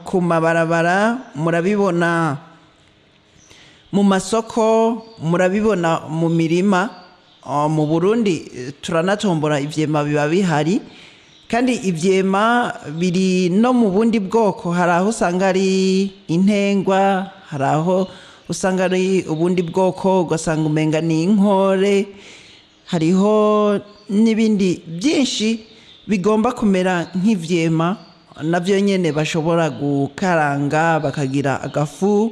Ku mabarabara murabibona, mu masoko murabibona, mu mirima. Mu Burundi turanatombora ivyema, biba bihari. Kandi ivyema biri no mu bundi bwoko: hari aho usanga ari intengwa, hari aho usanga ari ubundi bwoko, ugasanga umenga ni inkore. Hariho n'ibindi byinshi bigomba kumera nk'ivyema, navyo nyene bashobora gukaranga bakagira agafu,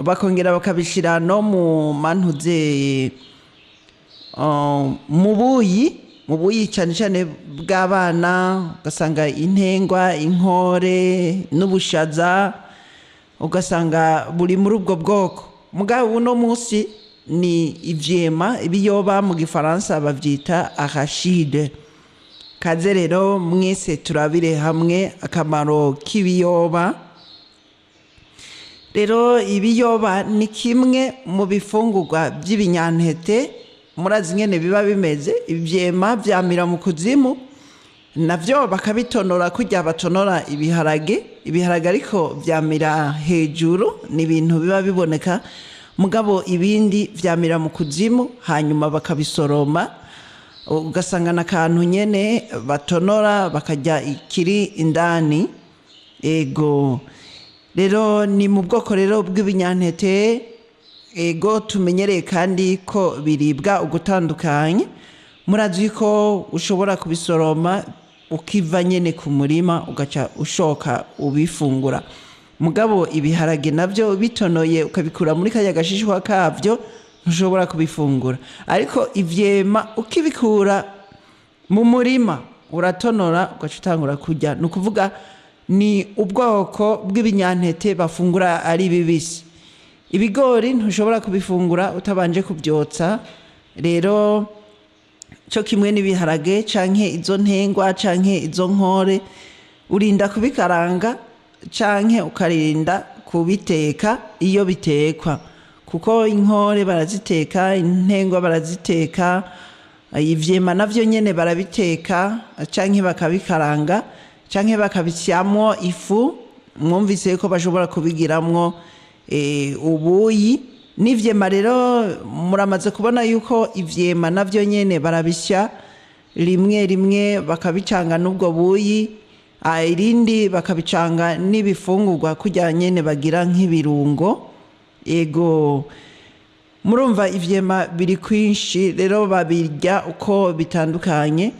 bakongera bakabishira no mu mantuze, mu buyi cyane cyane bw'abana. Ugasanga intengwa, inkore n'ubushaza, ugasanga buri muri ubwo bwoko. Mugabo uno munsi ni ivyema, ibiyoba, mu Gifaransa bavyita arachide. Kaze rero mwese turabire hamwe akamaro k'ibiyoba. Rero ibiyoba ni kimwe mu bifungurwa by'ibinyantete. Murazi ingene biba bimeze. Ivyema vyamira mu kuzimu, navyo bakabitonora kurya batonora ibiharage. Ibiharage ariko vyamira hejuru, ni ibintu biba biboneka, mugabo ibindi vyamira mu kuzimu, hanyuma bakabisoroma, ugasanga n'akantu nyene batonora bakarya ikiri indani. Ego, rero ni mu bwoko rero bw'ibinyantete, ego, tumenyereye kandi ko biribwa ugutandukanye. Murazi ko ushobora kubisoroma ukiva nyene ku murima, ugaca ushoka ubifungura. Mugabo ibiharage navyo bitonoye ukabikura muri karya gashishwa kavyo, ntushobora kubifungura. Ariko ivyema ukibikura mu murima, uratonora ugaca utangura kurya. Ni ukuvuga ni ubwoko bw'ibinyantete bafungura ari bibisi. Ibigori ntushobora kubifungura utabanje kubyotsa. Rero cyo kimwe n'ibiharage canke izo ntengwa canke izo nkore, urinda kubikaranga canke ukarinda kubiteka iyo bitekwa, kuko inkore baraziteka, intengwa baraziteka, ivyema navyo nyene barabiteka canke bakabikaranga canke bakabisyamwo ifu. Mwumvise ko bashobora kubigiramwo ubuyi n'ivyema. Rero muramaze kubona yuko ivyema navyo nyene barabisya rimwe rimwe, bakabicanga n'ubwo buyi, irindi bakabicanga n'ibifungurwa kurya nyene bagira nk'ibirungo. Ego, murumva ivyema biri kwinshi. Rero babirya uko bitandukanye: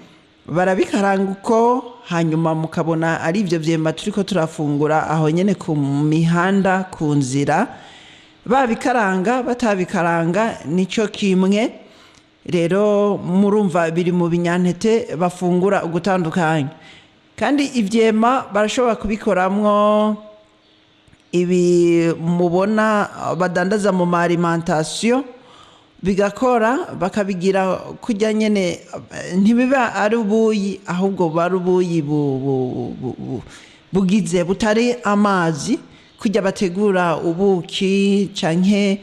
barabikaranga uko, hanyuma mukabona ari ibyo vyema turiko turafungura aho nyene ku mihanda, ku nzira. Babikaranga, batabikaranga, nico kimwe. Rero murumva biri mu binyantete bafungura ugutandukanye. Kandi ivyema barashobora kubikoramwo ibi mubona badandaza mu ma alimentation, bigakora bakabigira kurya nyene. Ntibiba ari ubuyi, ahubwo buba ari ubuyi bugize butari amazi, kurya bategura ubuki canke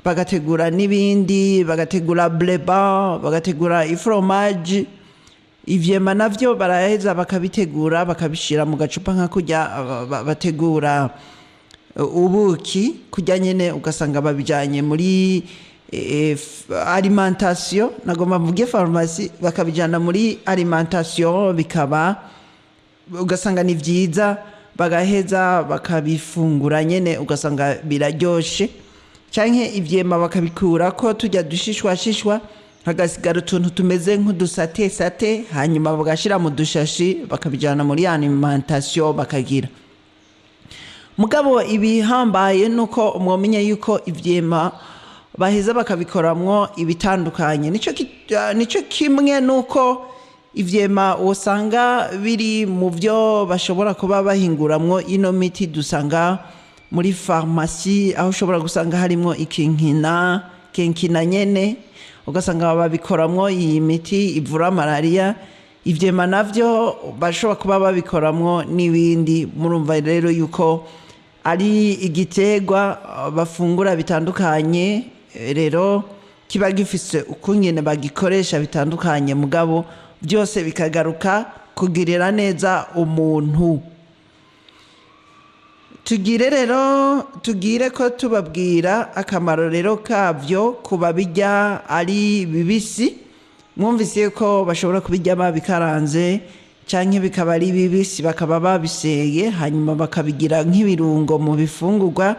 bagategura n'ibindi, bagategura bleba, bagategura iforomaje. Ivyema navyo baraheza bakabitegura, bakabishira mu gacupa nka kurya bategura ubuki kurya nyene, ugasanga babijanye muri alimentation, nagomba mvuge farumasi, bakabijana muri alimentation, bikaba ugasanga ni vyiza, bagaheza bakabifungura nyene, ugasanga biraryoshe. Canke ivyema bakabikurako turya dushishwa shishwa, hagasigara utuntu tumeze nk'udusate sate, hanyuma bagashira mu dushashi, bakabijana muri alimentation bakagira. Mugabo ibihambaye nuko mwomenya yuko ivyema baheza bakabikoramwo ibitandukanye. Nico kimwe nuko ivyema usanga biri mu byo bashobora kuba bahinguramwo ino miti dusanga muri farumasi, aho ushobora gusanga harimwo ikinkina, kenkina nyene, ugasanga babikoramwo iyi miti ivura malariya. Ivyema navyo bashobora kuba babikoramwo n'ibindi. Murumva rero yuko ari igiterwa bafungura bitandukanye. Rero kiba gifise ukungene bagikoresha bitandukanye, mugabo byose bikagaruka kugirira neza umuntu. Tugire rero, tugire ko tubabwira akamaro rero kavyo ku babirya ari bibisi. Mwumvise ko bashobora kubirya babikaranze canke bikaba ari bibisi, bakaba babiseye hanyuma bakabigira nk'ibirungo mu bifungurwa.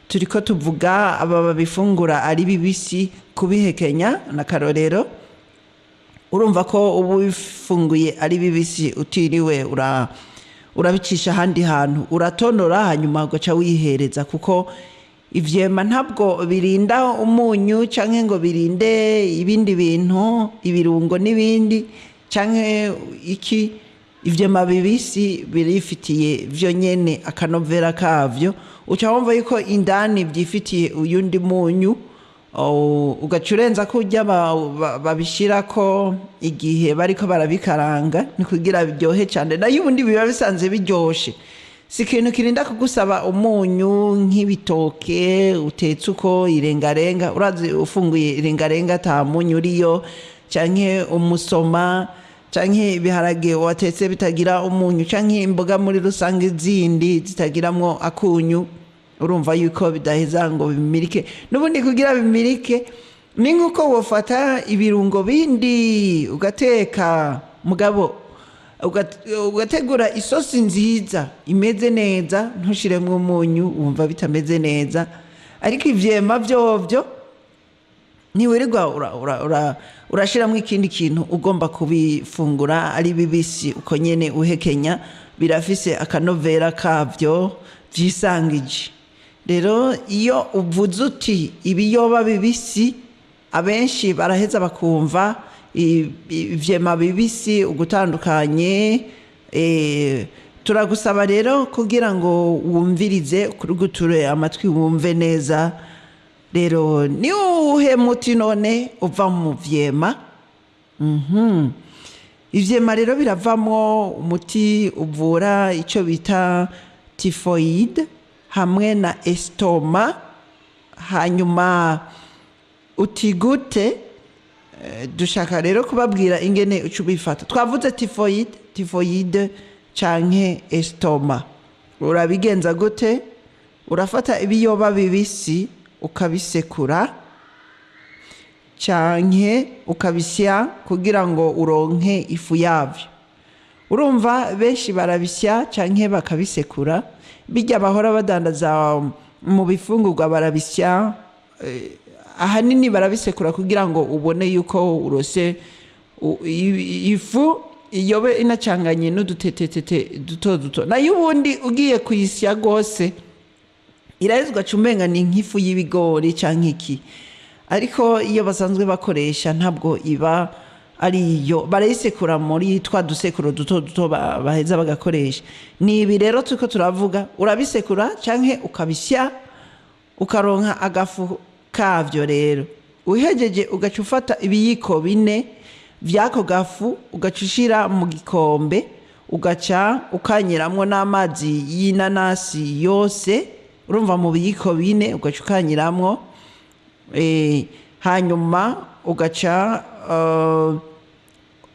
Turiko tuvuga aba babifungura ari bibisi, kubihekenya n'akarorero. Urumva ko uba ubifunguye ari bibisi, utiriwe urabicisha ahandi hantu, uratonora hanyuma ugaca wihereza, kuko ivyema ntabwo birinda umunyu canke ngo birinde ibindi bintu, ibirungo n'ibindi canke iki. Ivyema bibisi birifitiye vyo nyene akanovera kavyo, uca wumva yuko indani vyifitiye uyundi munyu. Ugaca urenza ko urya babishirako igihe bariko barabikaranga, ni kugira biryohe cane. Nayo ubundi biba bisanzwe biryoshe, si ikintu kirinda kugusaba umunyu nk'ibitoke utetse uko irengarenga. Urazi ufunguye irengarenga ata munyu uriyo, canke umusoma, canke ibiharage watetse bitagira umunyu, canke imboga muri rusange zindi zitagiramwo akunyu, urumva yuko bidaheza ngo bimirike. N'ubundi kugira bimirike ni nk'uko wofata ibirungo bindi ugateka, mugabo ugategura isosi nziza imeze neza, ntushiremwo umunyu, wumva bitameze neza. Ariko ivyema vyovyo ntiwirirwa urashiramwo ikindi kintu, ugomba kubifungura ari bibisi uko nyene uhekenya, birafise akanovera kavyo vyisangije. Rero iyo uvuze uti ibiyoba bibisi, abenshi baraheza bakumva ivyema bibisi ugutandukanye. Turagusaba rero kugira ngo wumvirize, kuruguture amatwi wumve neza. Rero ni uwuhe muti none uva mu vyema? Ivyema rero biravamwo umuti uvura ico bita typhoïde hamwe na estomac. Hanyuma uti gute? Dushaka rero kubabwira ingene uca ubifata. Twavuze typhoïde, typhoïde canke estomac. Urabigenza gute? Urafata ibiyoba bibisi ukabisekura canke ukabisya kugira ngo uronke ifu yavyo. Urumva benshi barabisya canke bakabisekura, bijya bahora badandaza mu bifungurwa barabisya, ahanini barabisekura kugira ngo ubone yuko urose ifu iyobe inacanganye n'udutetetete duto duto. Nayo ubundi ugiye kuyisya rwose irahezwa, umenga ni nk'ifu y'ibigori canke iki. Ariko iyo basanzwe bakoresha ntabwo iba ari iyo, barayisekura muri twa dusekuro duto duto baheza bagakoresha. Ni ibi rero turiko turavuga: urabisekura canke ukabisya ukaronka agafu kavyo. Rero uhejeje ugaca ufata ibiyiko 4 vy'ako gafu, ugaca ushira mu gikombe, ugaca ukanyiramwo n'amazi y'inanasi yose. Urumva mu biyiko 4 ugaca ukanyiramwo, hanyuma ugaca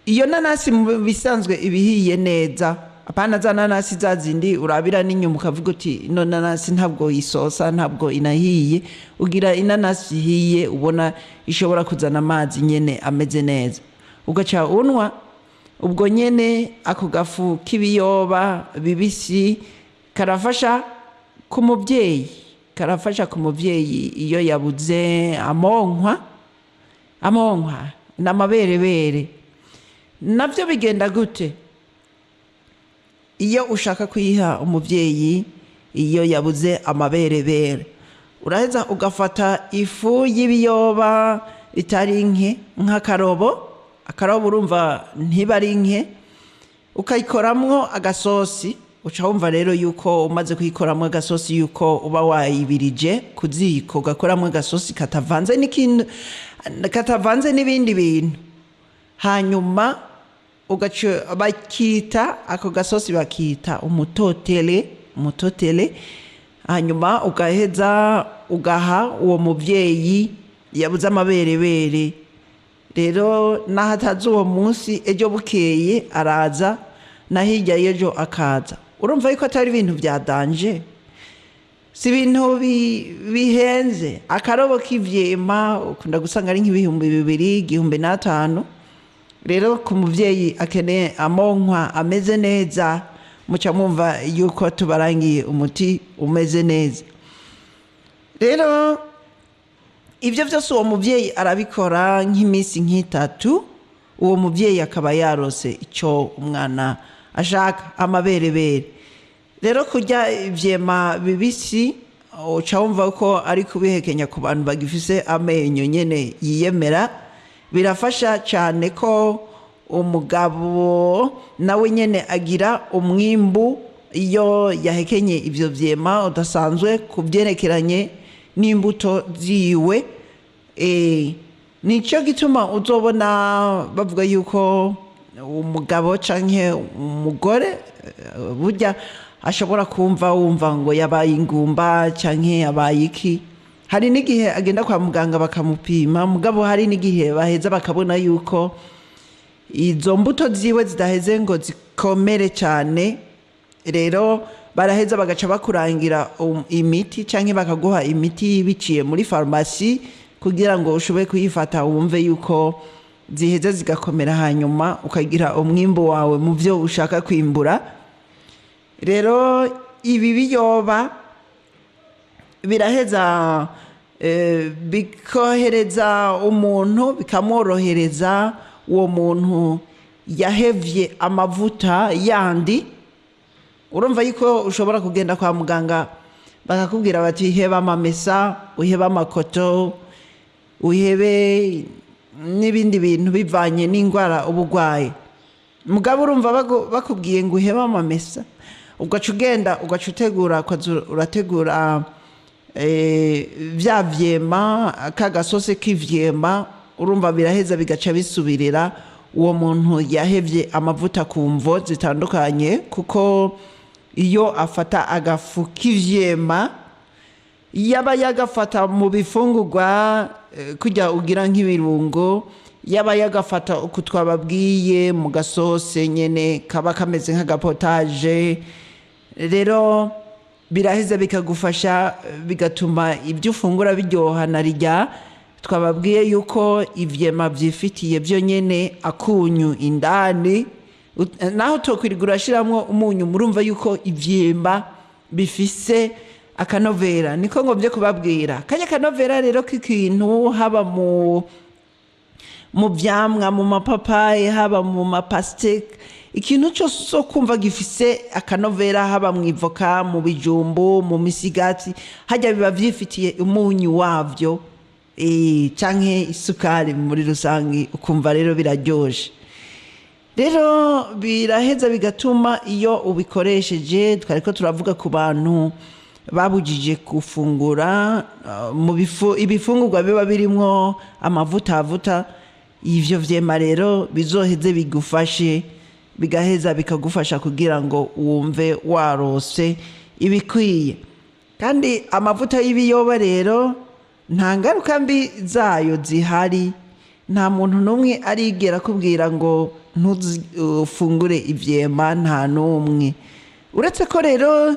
iyo nanasi mu bisanzwe ibihiye neza, apana za nanasi za zindi urabira n'inyuma ukavuga uti ino nanasi ntabwo isosa, ntabwo inahiye. Ugira inanasi ihiye, ubona ishobora kuzana amazi nyene ameze neza, ugaca unwa ubwo nyene ako gafu k'ibiyoba bibisi. Karafasha ku mubyeyi, karafasha ku mubyeyi iyo yabuze amonkwa, amonkwa n'amaberebere. Navyo bigenda gute? Iyo ushaka kuyiha umubyeyi iyo yabuze amaberebere, uraheza ugafata ifu y'ibiyoba itari nke, nk'akarobo, akarobo urumva ntiba ari nke, ukayikoramwo agasosi. Uca wumva rero yuko umaze kuyikoramwo agasosi yuko uba wayibirije ku ziko, ugakoramwo agasosi katavanze n'ikintu, katavanze n'ibindi bintu. Hanyuma ugaca bakita ako gasosi, bakita umutotele, umutotele. Hanyuma ugaheza ugaha uwo muvyeyi yabuze amaberebere. Rero naho atazi uwo munsi, ejo bukeye araza, na hirya y'ejo akaza. Urumva yuko atari ibintu vya danger. Si ibintu bihenze. Akarobo k'ivyema ukunda gusanga ari nk'2000, 1500. Rero ku muvyeyi akeneye amonkwa ameze neza, muca mwumva yuko tubarangiye umuti umeze neza. Rero ibyo byose uwo mubyeyi arabikora nk'iminsi nk'itatu, uwo mubyeyi akaba yarose icyo umwana ashaka, amaberebere. Rero kurya ivyema bibisi, uca wumva ko ari kubihekenya ku bantu bagifise amenyo nyene yiyemera, birafasha cyane ko umugabo nawe nyene agira umwimbu iyo yahekenye ivyo vyema udasanzwe ku byerekeranye n'imbuto ziwe. Nicyo gituma uzobona bavuga yuko umugabo canke umugore, burya ashobora kumva wumva ngo yabaye ingumba canke yabaye iki. Hari n'igihe agenda kwa muganga bakamupima, mugabo hari n'igihe baheza bakabona yuko izo mbuto ziwe zidaheze ngo zikomere cyane. Rero baraheza bagaca bakurangira imiti canke bakaguha imiti biciye muri farumasi kugira ngo ushobore kuyifata, wumve yuko ziheze zigakomera, hanyuma ukagira umwimbu wawe mu byo ushaka kwimbura. Rero ibi biyoba biraheza bikohereza umuntu, bikamworohereza uwo muntu yahevye amavuta yandi. Urumva yuko ushobora kugenda kwa muganga bakakubwira bati: "Heba amamesa, uhebe amakoto, uhebe n'ibindi bintu", bivanye n'indwara uba urwaye. Mugabo urumva bakubwiye ngo uhebe amamesa, ugaca ugenda ugaca utegura, ukaza urategura vya vyema, ka gasose k'ivyema. Urumva biraheza bigaca bisubirira uwo muntu yahevye amavuta ku mvo zitandukanye, kuko iyo afata agafu k'ivyema, yaba yagafata mu bifungurwa, kujya ugira nk'ibirungo, yaba yagafata uku twababwiye mu gasose nyene kaba kameze nk'agapotaje. Rero biraheza bikagufasha, bigatuma ibyo ufungura biryoha. Na rirya twababwiye yuko ivyema vyifitiye byo nyene akunyu indani, naho tokwirirwa urashiramwo umunyu, murumva yuko ivyema bifise akanovera. Niko ngomvye kubabwira kanya kanovera rero k'ikintu, haba mu vyamwa, mu mapapayi, haba mu mapasteke, ikintu cyose uzo kumva gifise akanovera, haba mu ivoka, mu bijumbu, mu misigati, hajya biba vyifitiye umunyu wavyo, canke isukari muri rusange, ukumva rero biraryoshe. Rero biraheza bigatuma iyo ubikoresheje, twariko turavuga ku bantu babujije gufungura mu ibifungurwa biba birimwo amavuta avuta, ivyo vyema rero bizoheze bigufashe, bigaheza bikagufasha kugira ngo wumve warose ibikwiye. Kandi amavuta y'ibiyoba rero nta ngaruka mbi zayo zihari. Nta muntu n'umwe arigera akubwira ngo ntuzufungure ivyema, nta n'umwe. Uretse ko rero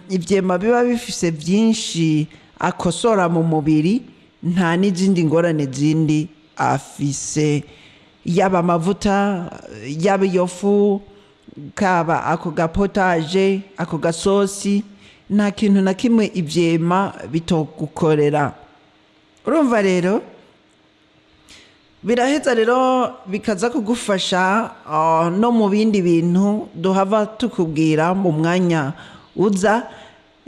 ivyema biba bifise byinshi akosora mu mubiri, nta n'izindi ngorane zindi afise. Yaba amavuta, yaba iyo fu, kaba ako gapotaje, ako gasosi, nta kintu na kimwe ivyema bitogukorera. Urumva rero biraheza rero bikaza kugufasha no mu bindi bintu duhava tukubwira mu mwanya uza.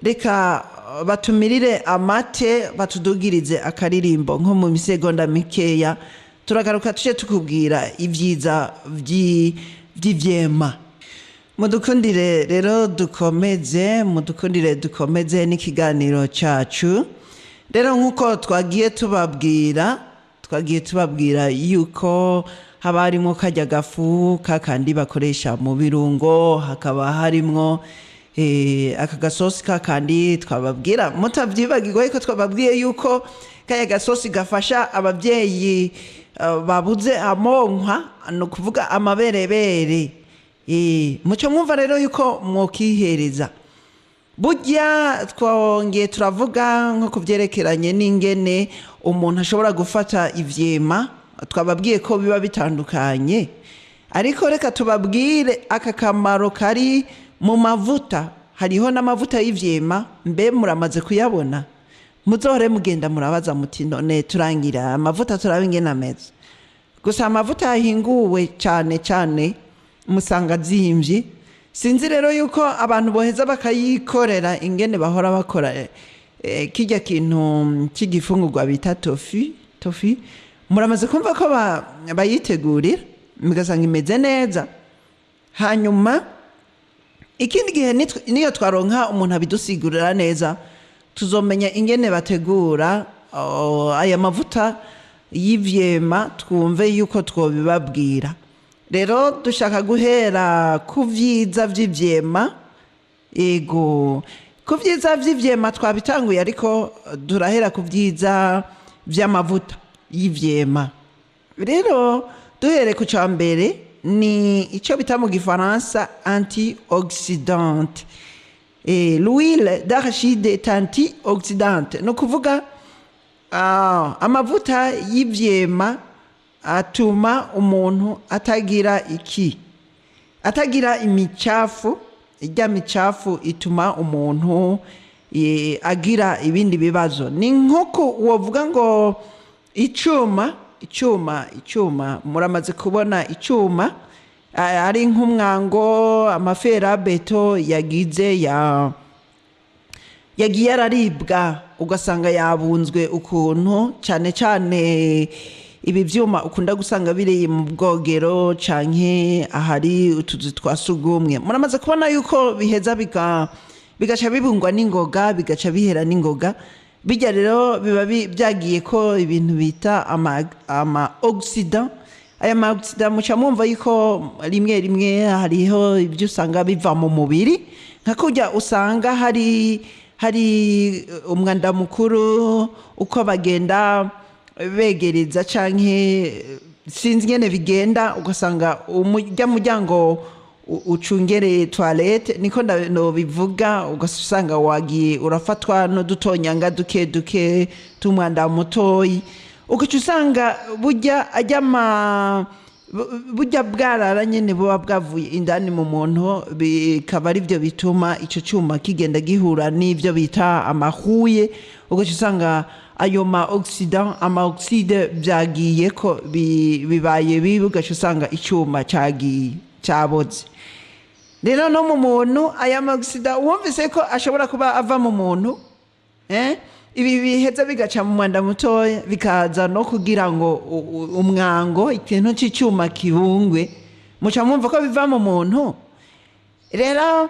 Reka batumirire amate, batudugirize akaririmbo nko mu misegonda mikeya, turagaruka tuje tukubwira ibyiza vy'ivyema. Mudukundire rero dukomeze, mudukundire dukomeze n'ikiganiro cyacu. Rero nk'uko twagiye tubabwira yuko haba harimo kajya gafu kakandi bakoresha mu birungo, hakaba harimwo aka gasosi kakandi twababwira. Mutabyibagirwa yuko twababwiye yuko kaya gasosi gafasha ababyeyi babuze amonkwa, ni ukuvuga amaberebere. Muco mwumva rero yuko mwokihereza. Burya twongeye turavuga nko ku byerekeranye n'ingene umuntu ashobora gufata ivyema. Twababwiye ko biba bitandukanye, ariko reka tubabwire aka kamaro kari mu mavuta. Hariho n'amavuta y'ivyema. Mbe muramaze kuyabona? Muzohore mugenda murabaza muti: "None turangira amavuta turabe ingene ameze." Gusa amavuta yahinguwe cyane cyane musanga azimvye. Sinzi rero yuko abantu boheza bakayikorera ingene bahora bakora kirya kintu cy'igifungurwa bita tofu. Tofu muramaze kumva ko bayitegurira mugasanga imeze neza. Hanyuma ikindi gihe niyo twaronka umuntu abidusigurira neza, tuzomenya ingene bategura aya mavuta y'ivyema, twumve yuko twobibabwira. Rero dushaka guhera ku vyiza vy'ivyema. Ego, ku vyiza vy'ivyema twabitanguye, ariko turahera ku vyiza vy'amavuta y'ivyema. Rero duhere ku ca mbere, ni icyo bita mu gifaransa antioxydante. L'huile d'arachide est antioxydante, ni ukuvuga amavuta y'ivyema atuma umuntu atagira iki? Atagira imicafu. Ijya micafu ituma umuntu agira ibindi bibazo. Ni nk'uko wovuga ngo icuma, icuma muramaze kubona icuma ari nk'umwango, ama fer à béton yagize ya yagiye araribwa, ugasanga yabunzwe ukuntu. Cyane cyane ibi byuma ukunda gusanga biri mu bwogero canke ahari utuzu twa sugumwe, muramaze kubona yuko biheza bigaca bibungwa n'ingoga, bigaca bihera n'ingoga. Bijya rero biba byagiye ko ibintu bita ama oxydant. Aya ma oxydant muca mwumva yuko rimwe rimwe hariho ibyo usanga biva mu mubiri, nka kurya usanga hari umwanda mukuru, uko bagenda begereza canke sinzi ingene bigenda, ugasanga umurya muryango ucungereye toilette, niko nobivuga, ugasanga wagiye urafatwa n'udutonyanga duke duke t'umwanda mutoyi, ugaca usanga burya ajya ma burya bwarara nyene buba bwavuye indani mu muntu, bikaba ari byo bituma ico cuma kigenda gihura n'ivyo bita amahuye, ugaca usanga ayo ma oxydant, ama oxyde byagiye ko bibaye bibi, ugaca usanga icyuma cagiye caboze. Rero no mu muntu aya ma oxydant wumvise ko ashobora kuba ava mu muntu, Ibi biheza bigaca mu mwanda mutoya, bikaza no kugira ngo umwango, ikintu cy'icyuma kibungwe, muca mwumva ko biva mu muntu. Rero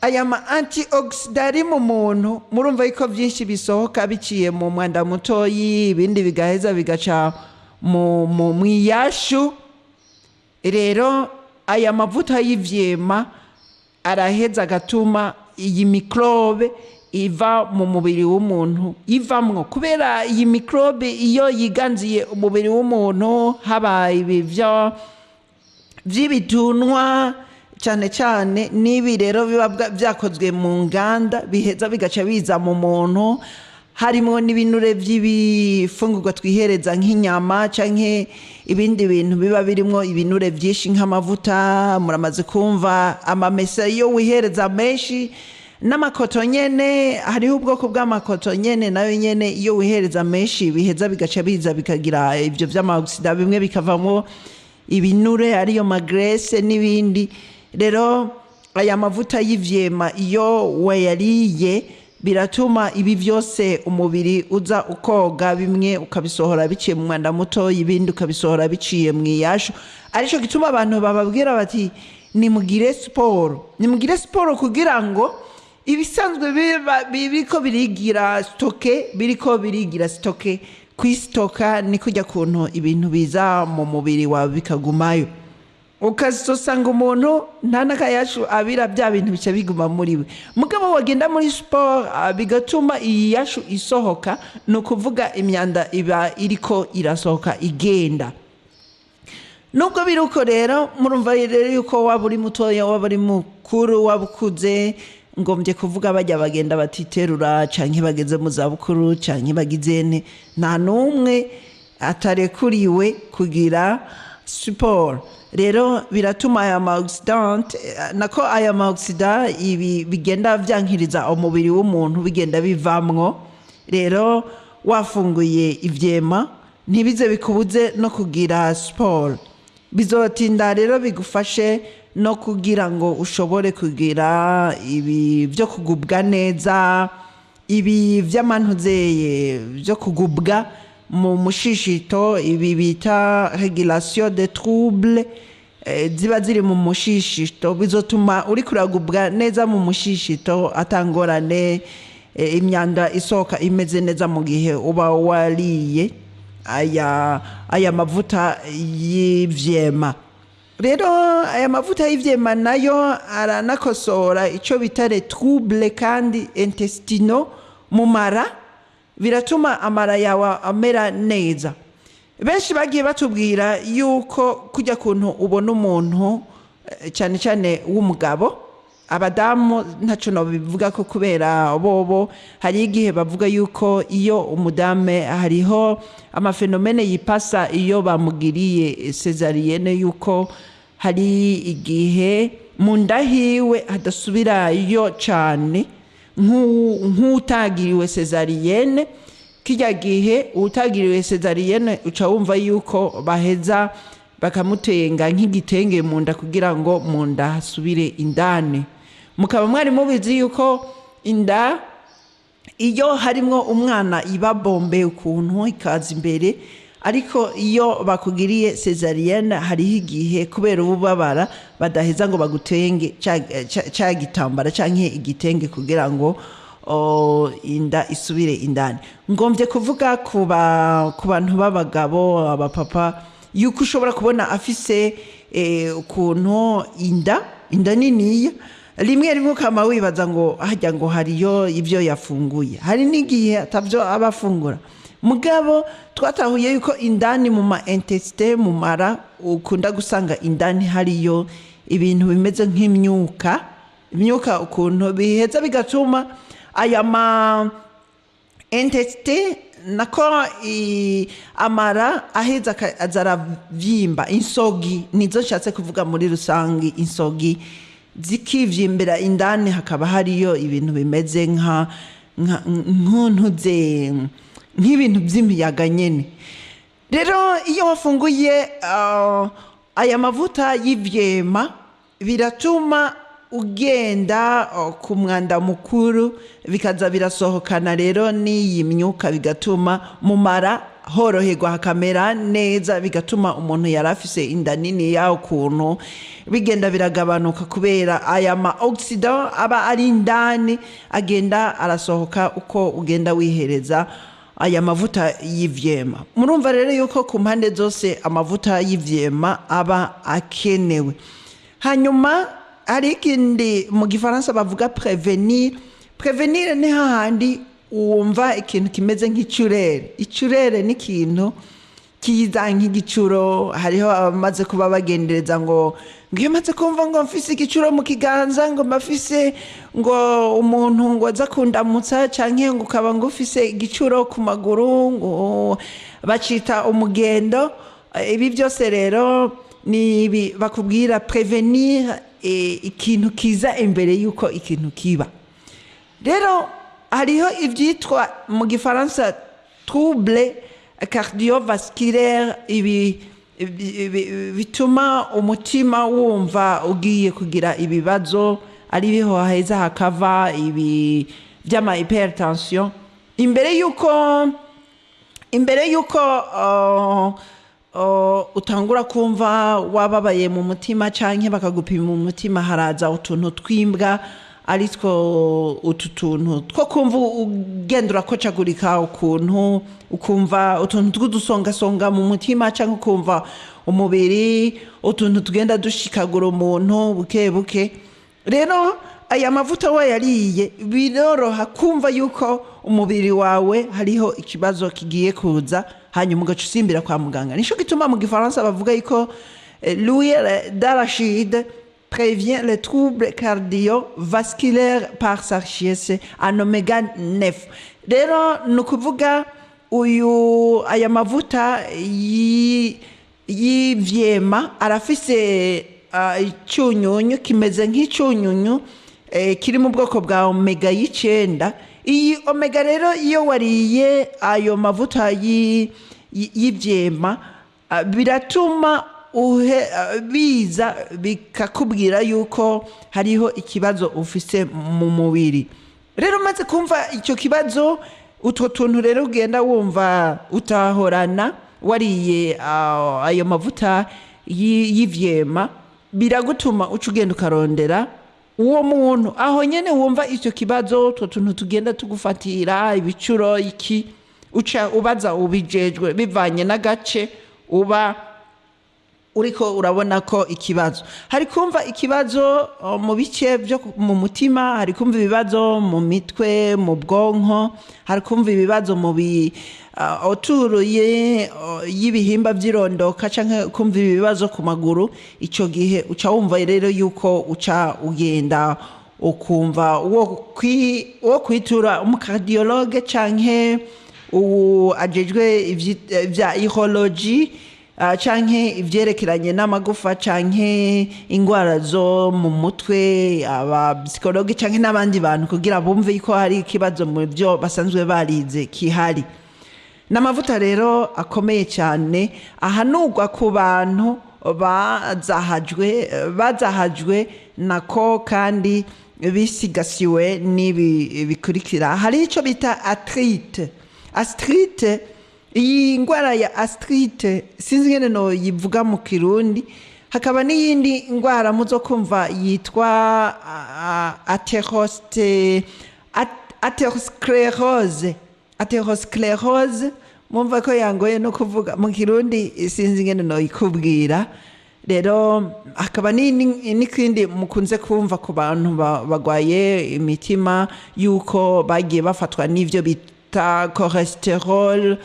aya ma antioxydant ari mu muntu, murumva yuko byinshi bisohoka biciye mu mwanda mutoyi, ibindi bigaheza bigaca mu mwiyashu. Rero aya mavuta y'ivyema araheza agatuma iyi microbe iva mu mubiri w'umuntu ivamwo, kubera iyi microbe iyo yiganziye umubiri w'umuntu, haba ibi vyo vy'ibitunwa cyane cyane n'ibi rero biba byakozwe mu nganda, biheza bigaca biza mu muntu harimo n'ibinure by'ibifungurwa twihereza nk'inyama canke ibindi bintu biba birimo ibinure byinshi nk'amavuta. Muramaze kumva amamesa, iyo wihereza menshi, n'amakoto nyene, hariho ubwoko bw'amakoto nyene nayo nyene, iyo wihereza menshi biheza bigaca biza bikagira ibyo vy'ama oxydant, bimwe bikavamo ibinure ariyo ma graisse n'ibindi. Rero aya mavuta y'ivyema iyo wayariye biratuma ibi byose umubiri uza ukoga, bimwe ukabisohora biciye mu mwanda muto, ibindi ukabisohora biciye mu iyashu. Arico gituma abantu bababwira bati: "Nimugire siporo, nimugire siporo," kugira ngo ibisanzwe biriko birigira stock, biriko birigira stock. Kwisitoka ni kujya kuntu ibintu biza mu mubiri wawe bikagumayo, ukazosanga umuntu nta n'akayashu abira, bya bintu bica biguma muri we. Mugabo wagenda muri siporo, bigatuma iyi yashu isohoka, ni ukuvuga imyanda iba iriko irasohoka igenda. Nubwo biri uko rero, murumva rero yuko waba uri mutoya, waba uri mukuru, waba ukuze. Ngombye kuvuga bajya bagenda batiterura, canke bageze mu zabukuru, canke bagizene, nta n'umwe atarekuriwe kugira siporo. Rero biratuma aya ma oxydant, nako aya ma oxydant, ibi bigenda vyankiriza umubiri w'umuntu, bigenda bivamwo. Rero wafunguye ivyema, ntibize bikubuze no kugira siporo. Bizotinda rero bigufashe no kugira ngo ushobore kugira ibi byo kugubwa neza, ibi by'amantuzeye byo kugubwa mu mushishito, ibi bita régulation de trouble ziba ziri mu mushishito. Bizotuma uri kuragubwa neza mu mushishito atangorane, imyanda isohoka imeze neza mu gihe uba wariye aya mavuta y'ivyema. Rero aya mavuta y'ivyema nayo aranakosora icyo bita les troubles kandi intestinaux mu mara, biratuma amara yawe amera neza. Benshi bagiye batubwira yuko kujya kuntu ubona umuntu, cyane cyane w'umugabo, abadamu ntacyo bivuga ko kubera bobo hari igihe bavuga yuko iyo umudame hariho ama phénomènes yipasa iyo bamugiriye césarienne, yuko hari igihe mu nda hiwe hadasubirayo cyane nk'utagiriwe césarienne. Kijya gihe utagiriwe césarienne uca wumva yuko baheza bakamutenga nk'igitenge mu nda kugira ngo mu nda hasubire indani. Mukaba mwari mubizi yuko inda iyo harimwo umwana iba bombe ukuntu, ikaza imbere, ariko iyo bakugiriye césarienne hariho igihe kubera ububabara badaheza ngo bagutenge ca gitambara canke igitenge kugira ngo inda isubire indani. Ngombye kuvuga ku bantu b'abagabo, abapapa, yuko ushobora kubona afise ukuntu inda niniya, rimwe rimwe ukama wibaza ngo hajya ngo hariyo ibyo yafunguye. Hari n'igihe atabyo aba afungura, mugabo twatahuye yuko indani mu ma intestins, mu mara, ukunda gusanga indani hariyo ibintu bimeze nk'imyuka, imyuka ukuntu biheza bigatuma aya ma intestins, nako amara aheza aza aravyimba. Insogi nizo nshatse kuvuga muri rusange, insogi zikivyimbira indani, hakaba hariyo ibintu bimeze nka nkuntuze, nk'ibintu by'imiyaga nyene. Rero iyo wafunguye aya mavuta y'ivyema, biratuma ugenda ku mwanda mukuru, bikaza birasohokana rero n'iyi myuka, bigatuma mu mara horoherwa, hakamera neza, bigatuma umuntu yari afise inda nini yaho ukuntu bigenda biragabanuka, kubera aya ma oxydant aba ari indani agenda arasohoka uko ugenda wihereza aya mavuta y'ivyema. Murumva rero yuko ku mpande zose amavuta y'ivyema aba akenewe. Hanyuma hari ikindi mu Gifaransa bavuga prévenir. Prévenir ni hahandi wumva ikintu kimeze nk'icurere. Icurere ni ikintu kiza nk'igicuro. Hariho abamaze kuba bagendereza ngo iyo maze kumva ngo mfise igicuro mu kiganza, ngo mafise ngo umuntu ngo aza kundamutsa, canke ngo ukaba ngo ufise igicuro ku maguru, ngo bacita umugendo. Ibi byose rero ni ibi bakubwira prévenir, ikintu kiza imbere yuko ikintu kiba. Rero hariho ibyitwa mu Gifaransa trouble cardiovasculaire, ibi bituma umutima wumva ugiye kugira ibibazo, ari biho haheza hakava ibi by'ama hypertension. Imbere yuko utangura kumva wababaye mu mutima canke bakagupima umutima, haraza utuntu twimbwa, aritwo utu tuntu two kumva ugenda urakocagurika ukuntu, ukumva utuntu tw'udusongasonga mu mutima, canke ukumva umubiri utuntu tugenda dushikagura umuntu buke buke. Rero aya mavuta wayariye, biroroha kumva yuko umubiri wawe hariho ikibazo kigiye kuza, hanyuma ugaca usimbira kwa muganga. Nico gituma mu Gifaransa bavuga yuko l'huile d'arachide Prévient les troubles cardiovasculaires par sa richesse en oméga 9. Rero ni ukuvuga uyu aya mavuta y'ivyema arafise icunyunyu kimeze nk'icunyunyu kiri mu bwoko bwa omega 9. Iyi omega rero, iyo wariye ayo mavuta y'ivyema, biratuma biza bikakubwira yuko hariho ikibazo ufise mu mubiri. Rero umaze kumva icyo kibazo, utwo tuntu rero ugenda wumva utahorana, wariye ayo mavuta y'ivyema, biragutuma uca ugenda ukarondera uwo muntu aho nyene wumva icyo kibazo, utwo tuntu tugenda tugufatira ibicuro iki, uca ubaza ubijejwe bivanye n'agace uba uriko urabona ko ikibazo. Hari kumva ikibazo mu bice byo mu mutima, hari kumva ibibazo mu mitwe, mu bwonko, hari kumva ibibazo mu bi autour y'ibihimba by'irondoka, canke kumva ibibazo ku maguru. Ico gihe uca wumva rero yuko uca ugenda ukumva wo kwitura umu cardiologue canke uwu ajejwe vya urologie, canke ivyerekeranye n'amagufa, canke ingwara zo mu mutwe, aba psychologue canke n'abandi bantu, kugira bumve ko hari ikibazo mu byo basanzwe barize kihari. N'amavuta rero akomeye cyane ahanurwa ku bantu bazahajwe nako kandi bisigasiwe n'ibi bikurikira. Hari icyo bita arthrite. Arthrite, iyi ndwara ya arthrite sinzi ingene no yivuga mu Kirundi. Hakaba n'iyindi ndwara muzo kumva yitwa athérosclérose. Athérosclérose, mumva ko yangoye no kuvuga mu Kirundi, sinzi ingene no ikubwira. Rero hakaba n'ikindi mukunze kumva ku bantu bagwaye imitima, yuko bagiye bafatwa n'ivyo bita cholestérol,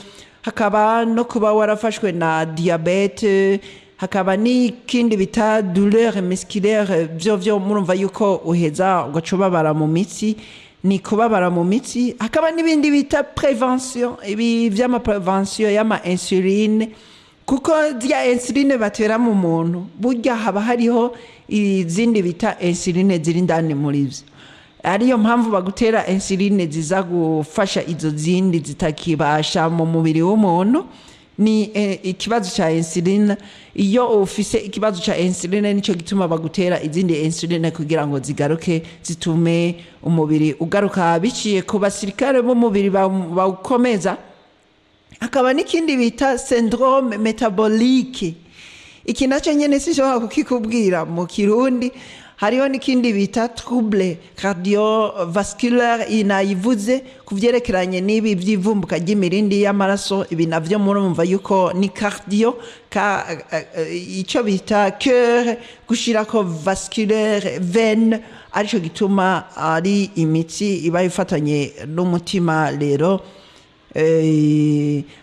hakaba no kuba warafashwe na diabète, hakaba n'ikindi bita douleur musculaire. Vyo murumva yuko uheza ugaca ubabara mu mitsi, ni kubabara mu mitsi. Hakaba n'ibindi bita prévention, ibi vy'ama prévention y'ama insuline, kuko zya insuline batera mu muntu, burya haba hariho izindi bita insuline ziri indani muri vyo. Ariyo mpamvu bagutera insuline ziza gufasha izo zindi zitakibasha mu mubiri w'umuntu. Ni ikibazo ca insuline. Iyo ufise ikibazo ca insuline, nico gituma bagutera izindi insuline kugira ngo zigaruke, zitume umubiri ugaruka biciye ku basirikare b'umubiri bawukomeza. Hakaba n'ikindi bita syndrome métabolique, iki nacyo nyene sinshobora kukikubwira mu Kirundi. Hariho n'ikindi bita trouble cardiovasculaire, inayivuze ku vyerekeranye n'ibi vy'ivumbuka ry'imirindi y'amaraso. Ibi navyo murumva yuko ni cardio ka, ico bita cœur gushirako vasculaire, veine, arico gituma ari imitsi iba ifatanye n'umutima. Rero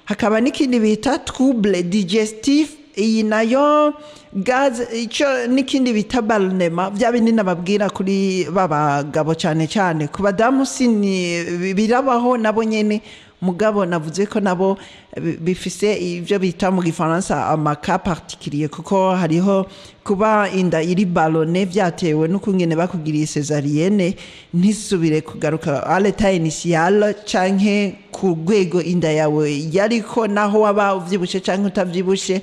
hakaba n'ikindi bita trouble digestif, iyi nayo gaz, ico n'ikindi bita ballonnement, bya bindi nababwira kuri babagabo cyane cyane. Ku badamu sini birabaho nabo nyene, mugabo navuze ko nabo bifise ibyo bita mu Gifaransa ama cas particulier, kuko hariho kuba inda iri ballonnée byatewe n'ukungene bakugiriye césarienne, ntisubire kugaruka à l'état initial canke ku rwego inda yawe yariko, naho waba uvyibushe canke utavyibushe.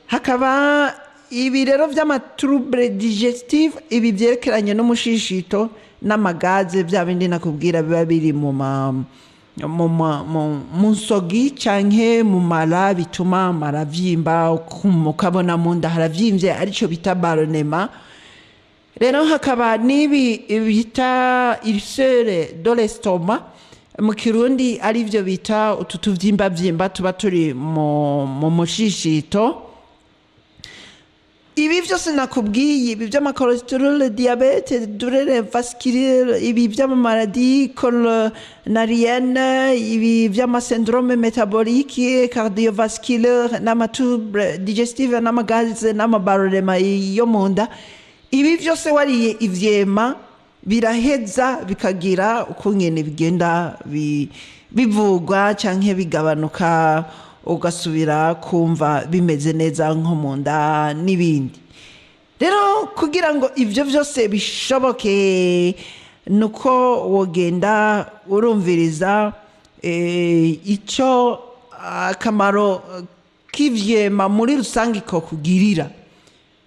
Hakaba ibi rero vy'ama trouble digestif, ibi vyerekeranye n'umushishito n'ama gaz, bya bindi nakubwira biba biri mu ma mu ma- mu mu nsogi canke mu mara, bituma amara avyimba, ukabona mu nda haravyimbye, arico bita ballonnement. Rero hakaba n'ibi bita ulcère de l'estomac, mu Kirundi ari byo bita utu tuvyimbavyimba tuba turi mu mushishito. Ibi byose nakubwiye, ibi by'ama cholestérol, diabète, douleur vasculaire, ibi by'ama maladies coronariennes, ibi by'ama syndrome métabolique, cardiovasculaire, n'ama troubles digestifs, n'ama gaz, n'ama ballonnements yo mu nda, ibi byose wariye ivyema biraheza bikagira ukungene bigenda bivugwa canke bigabanuka, ugasubira kumva bimeze neza nko mu nda n'ibindi. Rero kugira ngo ibyo byose bishoboke, nuko wogenda urumviriza icyo akamaro k'ivyema muri rusange ko kugirira.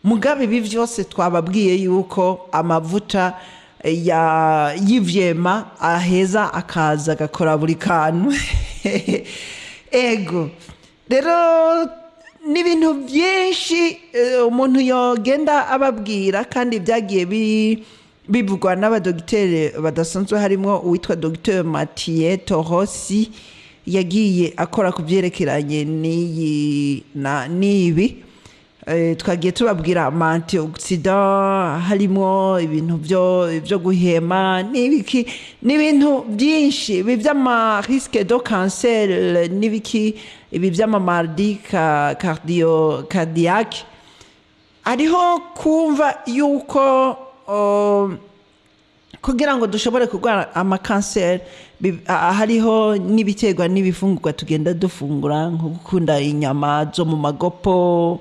Mugabe ibi byose twababwiye yuko amavuta ya y'ivyema aheza akaza agakora buri kantu. Ego rero n'ibintu byinshi umuntu yogenda ababwira, kandi byagiye bivugwa n'abadogiteri badasanzwe, harimo uwitwa Dogiteri Mathieu Torosi, yagiye akora ku byerekeranye n'iyi na n'ibi. Twagiye tubabwira ama antioxydants, harimo ibintu byo guhema n'ibiki n'ibintu byinshi, ibi by'ama risque de cancer n'ibiki, ibi by'ama maladies cardio cardiaque. Hariho kumva yuko kugira ngo dushobore kurwara amakanseri hariho n'ibiterwa n'ibifungurwa tugenda dufungura, nko gukunda inyama zo mu magopo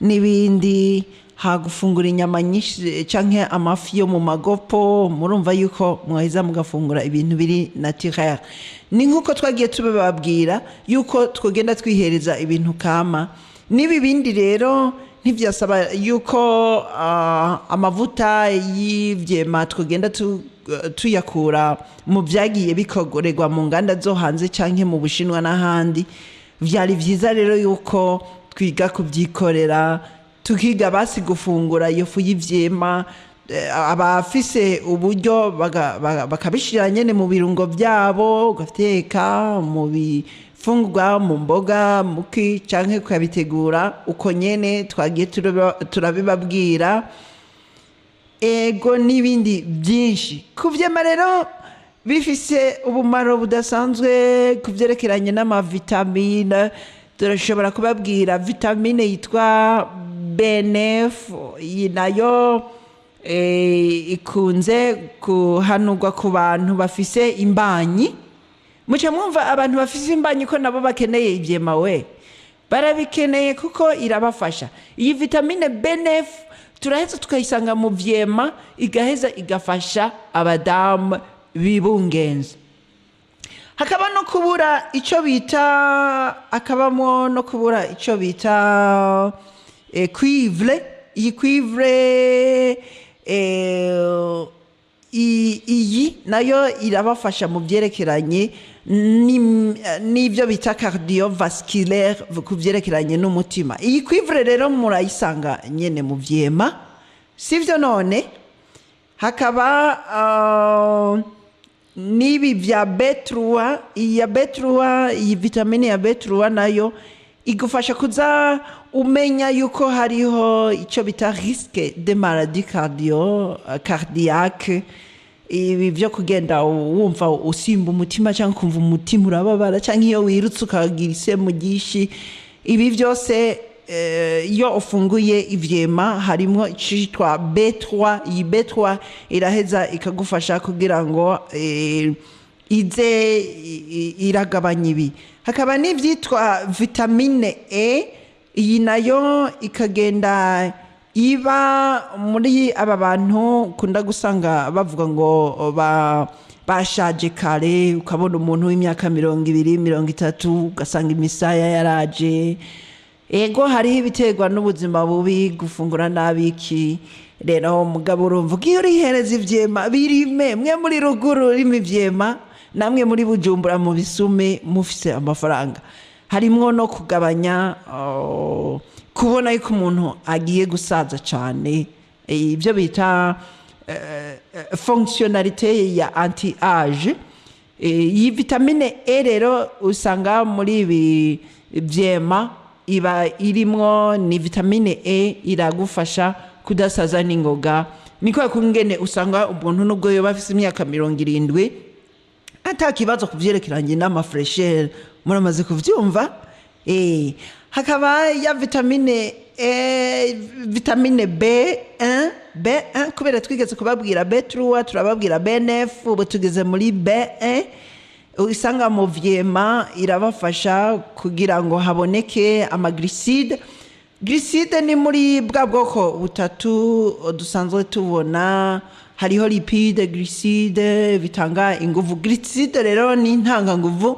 n'ibindi, ha gufungura inyama nyinshi canke amafi yo mu magopo. Murumva yuko mwaheza mugafungura ibintu biri naturel. Ni nk'uko twagiye tubibabwira yuko twogenda twihereza ibintu kama n'ibi bindi. Rero ntibyasaba yuko amavuta y'ivyema twogenda tuyakura mu byagiye bikorerwa mu nganda zo hanze canke mu Bushinwa n'ahandi. Vyari vyiza rero yuko twiga kubyikorera, tukiga basi gufungura iyo fu y'ivyema. Abafise uburyo bakabishira nyene mu birungo byabo, ugateka mu bifungurwa, mu mboga, muki, canke ukabitegura uko nyene twagiye turabibabwira. Ego, n'ibindi byinshi kuvyema rero bifise ubumaro budasanzwe ku byerekeranye n'amavitamine. Turashobora kubabwira vitamine yitwa BNF, iyi nayo ikunze kuhanurwa ku bantu bafise imbanyi. Muca mwumva abantu bafise imbanyi ko nabo bakeneye ivyema, we barabikeneye kuko irabafasha. Iyi vitamine BNF turaheza tukayisanga mu vyema, igaheza igafasha abadamu bibungenze. Hakaba no kubura icyo bita, hakabamo no kubura icyo bita cuivre. Iyi cuivre iyi nayo irabafasha mu byerekeranye n'ibyo bita cardiovasculaire, ku byerekeranye n'umutima. Iyi cuivre rero murayisanga nyene mu vyema, sivyo? None hakaba n'ibi bya B3. Iyi ya B3, iyi vitamine ya B3 nayo igufasha kuza umenya yuko hariho icyo bita risque de maladie cardiaque, ibi byo kugenda wumva usimba umutima cyangwa ukumva umutima urababara, cyangwa iyo wirutse ukagira isemu ryinshi. Ibi byose iyo ufunguye ivyema harimo icitwa B3. Iyi B3 iraheza ikagufasha kugira ngo ize iragabanya ibi. Hakaba n'ivyitwa vitamine E, iyi nayo ikagenda iba muri aba bantu ukunda gusanga bavuga ngo bashaje kare. Ukabona umuntu w'imyaka 20, 30, ugasanga imisaya yaraje. Ego, hariho ibiterwa n'ubuzima bubi, gufungura nabi iki. Rero mugabo urumva ugiye urihereza ivyema, birime mwe muri ruguru, rima ivyema, namwe muri Bujumbura mu bisume mufise amafaranga. Harimwo no kugabanya kubona yuko umuntu agiye gusaza cyane, ibyo bita fonctionnalité ya anti âge. Iyi vitamine E rero usanga muri ibi vyema. Iba irimwo ni vitamine E, iragufasha kudasaza n'ingoga. Ni kwa kungene usanga umuntu nubwo yoba afise imyaka 70 ata kibazo ku vyerekeranye n'amafraîcheur. Muramaze kuvyumva. Hakaba ya vitamine E, vitamine B1, B1, kubera twigeze kubabwira B3, turababwira B9, ubu tugeze muri B1. Usanga mu vyema irabafasha kugira ngo haboneke amaglycide. Glycide ni muri bwa bwoko butatu dusanzwe tubona: hariho lipide, glycide bitanga inguvu. Glycide rero ni intanganguvu.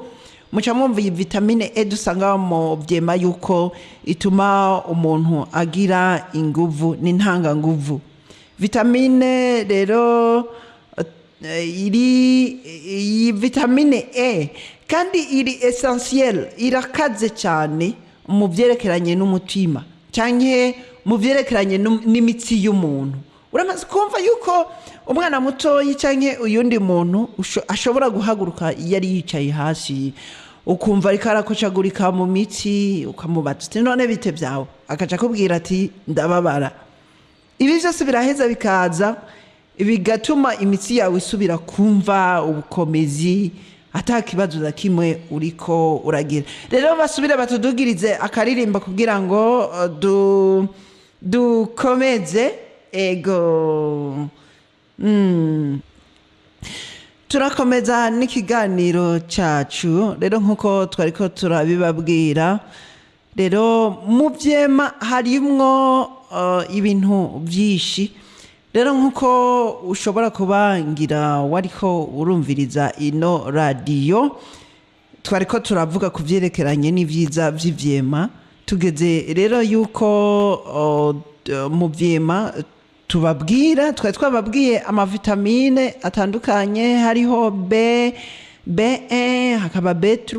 Muca mwumva iyi vitamine E dusanga mu vyema yuko ituma umuntu agira inguvu, ni intanganguvu. Vitamine rero iri iyi vitamine E kandi iri essentiel, irakaze cyane mu byerekeranye n'umutima cyangwa mu byerekeranye n'imitsi y'umuntu. Uramaze kumva yuko umwana mutoyi cyangwa uyundi muntu ashobora guhaguruka iyo yari yicaye hasi, ukumva ariko arakocagurika mu mitsi, ukamubaza uti: "None bite byawe?" Akaca akubwira ati: "Ndababara." Ibi byose biraheza bikaza bigatuma imitsi yawe isubira kumva ubukomezi, ata kibazo na kimwe uriko uragira. Rero basubire batudugirize akaririmba kugira ngo dukomeze. Ego. Turakomeza n'ikiganiro cyacu. Rero nk'uko twari ko turabibabwira, rero mu vyema harimwo ibintu byinshi. Rero nk'uko ushobora kuba ngira wariko urumviriza ino radiyo, twari ko turavuga ku byerekeranye n'ibyiza by'ivyema. Tugeze rero yuko mu vyema tubabwira, twari twababwiye amavitamine atandukanye: hariho B, B1, hakaba B3,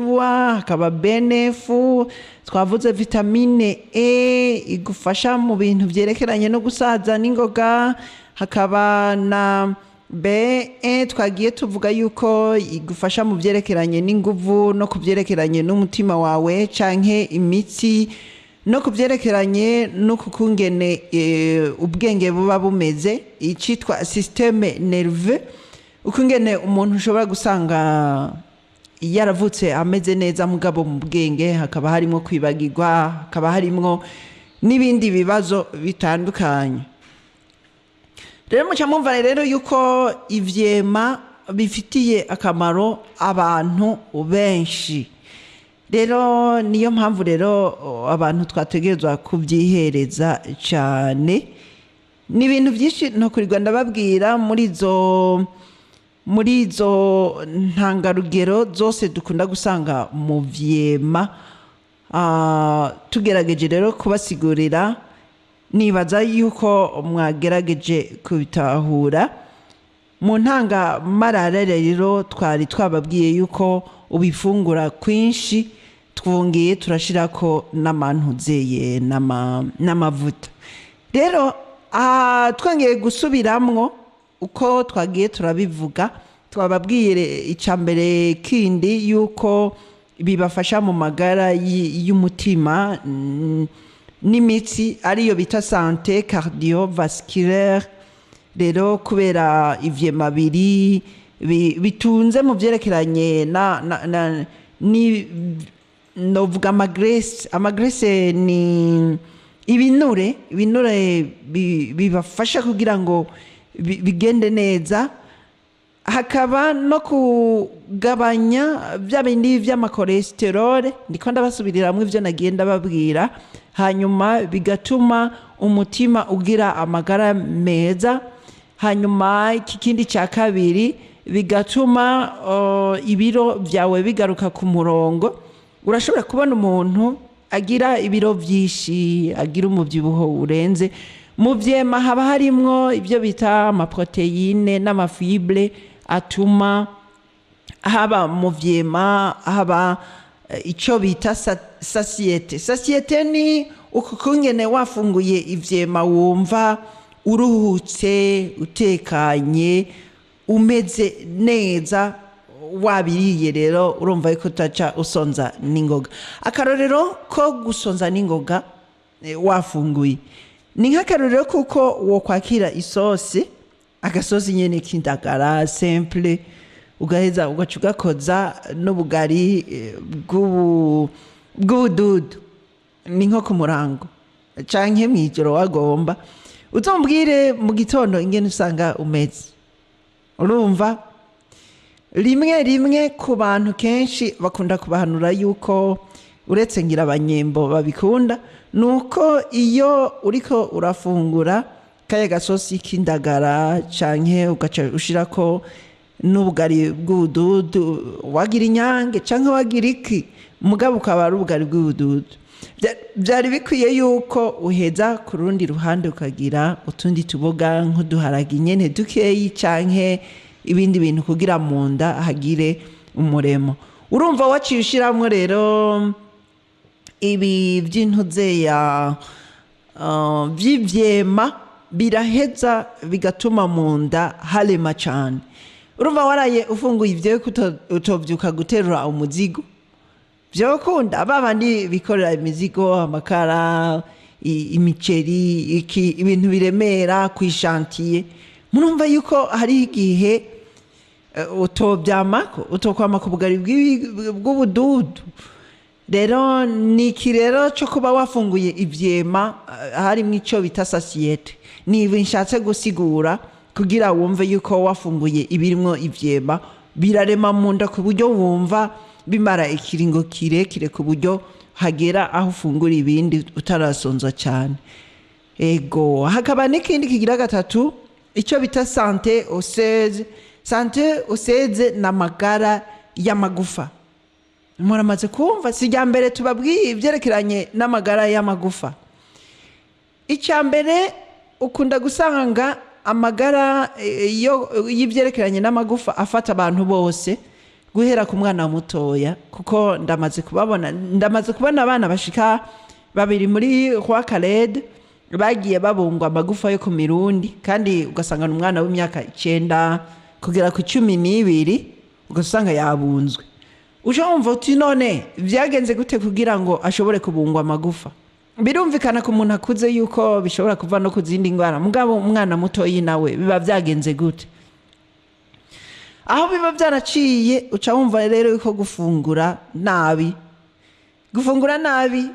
hakaba B9. Twavuze vitamine E igufasha mu bintu byerekeranye no gusaza n'ingoga, hakaba na B1 twagiye tuvuga yuko igufasha mu byerekeranye n'inguvu no ku byerekeranye n'umutima wawe canke imitsi, no ku byerekeranye no kukungene ubwenge buba bumeze, icitwa système nerveux, ukungene umuntu ushobora gusanga yaravutse ameze neza, mugabo mu bwenge hakaba harimo kwibagirwa, hakaba harimo n'ibindi bibazo bitandukanye. Rero muca mwumva rero yuko ivyema bifitiye akamaro abantu benshi. Rero niyo mpamvu rero abantu twategerezwa kubyihereza cyane. Ni ibintu byinshi ntokurirwa ndababwira muri izo ntangarugero zose dukunda gusanga mu vyema. Tugerageje rero kubasigurira, nibaza yuko mwagerageje kubitahura. Mu ntangamarara rero twari twababwiye yuko ubifungura kwinshi, twongeye turashirako n'amantuzeye n'amavuta. Rero twongeye gusubiramwo uko twagiye turabivuga, twababwiye icya mbere kindi yuko bibafasha mu magara y'umutima n'imitsi, ariyo bita santé cardiovasculaire. Rero kubera ivyema biri bitunze mu byerekeranye na ni novuga amagraisses. Amagraisses ni ibinure, ibinure bibafasha kugira ngo bigende neza. Hakaba no kugabanya bya bindi by'amacholestérol, ndiko ndabasubiriramwo ivyo nagiye ndababwira. Hanyuma bigatuma umutima ugira amagara meza. Hanyuma iki kindi cya kabiri, bigatuma ibiro byawe bigaruka ku murongo. Urashobora kubona umuntu agira ibiro byinshi, agira umubyibuho urenze. Mu vyema haba harimwo ibyo bita amaprotéines n'amafibres atuma haba mu vyema haba icyo bita satiété. Satiété ni uku kungene wafunguye ivyema wumva uruhutse, utekanye, umeze neza. Wabiriye rero, urumva yuko utaca usonza n'ingoga. Akarorero ko gusonza n'ingoga wafunguye ni nk'akarorero kuko wokwakira isosi, agasosi nyene k'indagara simple, ugaheza ugaca ugakoza n'ubugari bw'ubududu, ni nko ku murango canke mw'ijoro, wagomba uzombwire mu gitondo ingene usanga umeze. Urumva, rimwe rimwe ku bantu kenshi bakunda kubahanura yuko, uretse ngira abanyembo babikunda, ni uko iyo uriko urafungura kaya gasosi k'indagara canke ugaca ushirako n'ubugari bw'ubududu, wagira inyange canke wagira iki, mugabo ukaba ari ubugari bw'ubududu, vyari bikwiye yuko uheza ku rundi ruhande ukagira utundi tuboga nk'uduharage nyene dukeyi canke ibindi bintu, kugira mu nda hagire umuremo. Urumva, waciye ushiramwo rero ibi by'intuzeya vy'ivyema, biraheza bigatuma mu nda harema cane. Urumva, waraye ufunguye ivyo, utovyuka guterura umuzigo vyokunda. Ba bandi bikorera imizigo, amakara, imiceri, iki, ibintu biremera kw'ishantiye, murumva yuko hari igihe utovyamako, utokwama ku bugari bw'ubududu. Rero ni iki rero cyo kuba wafunguye ivyema, harimwo ico bita satiété. Ni ibi nshatse gusigura kugira wumve yuko wafunguye ibirimwo ivyema birarema mu nda, ku buryo wumva bimara ikiringo kirekire, ku buryo hagera aho ufungura ibindi utarasonza cyane. Ego, hakaba n'ikindi kigira gatatu, icyo bita santé osseuse. Santé osseuse ni amagara y'amagufa. Muramaze kumva, si irya mbere tubabwiye ibyerekeranye n'amagara y'amagufa. Icya mbere, ukunda gusanga amagara y'ibyerekeranye n'amagufa afata abantu bose, guhera ku mwana mutoya, kuko ndamaze kubabona, ndamaze kubona abana bashika babiri muri Roi Khaled bagiye babungwa amagufa yo ku mirundi, kandi ugasanga ni umwana w'imyaka 9 kugera ku 12, ugasanga yabunzwe. Uje wumva uti: "None byagenze gute kugira ngo ashobore kubungwa amagufa?" Birumvikana ku muntu akuze yuko bishobora kuva no ku zindi ndwara, mugabo umwana mutoyi nawe biba byagenze gute? Aho biba byaraciye, uca wumva rero yuko gufungura nabi, gufungura nabi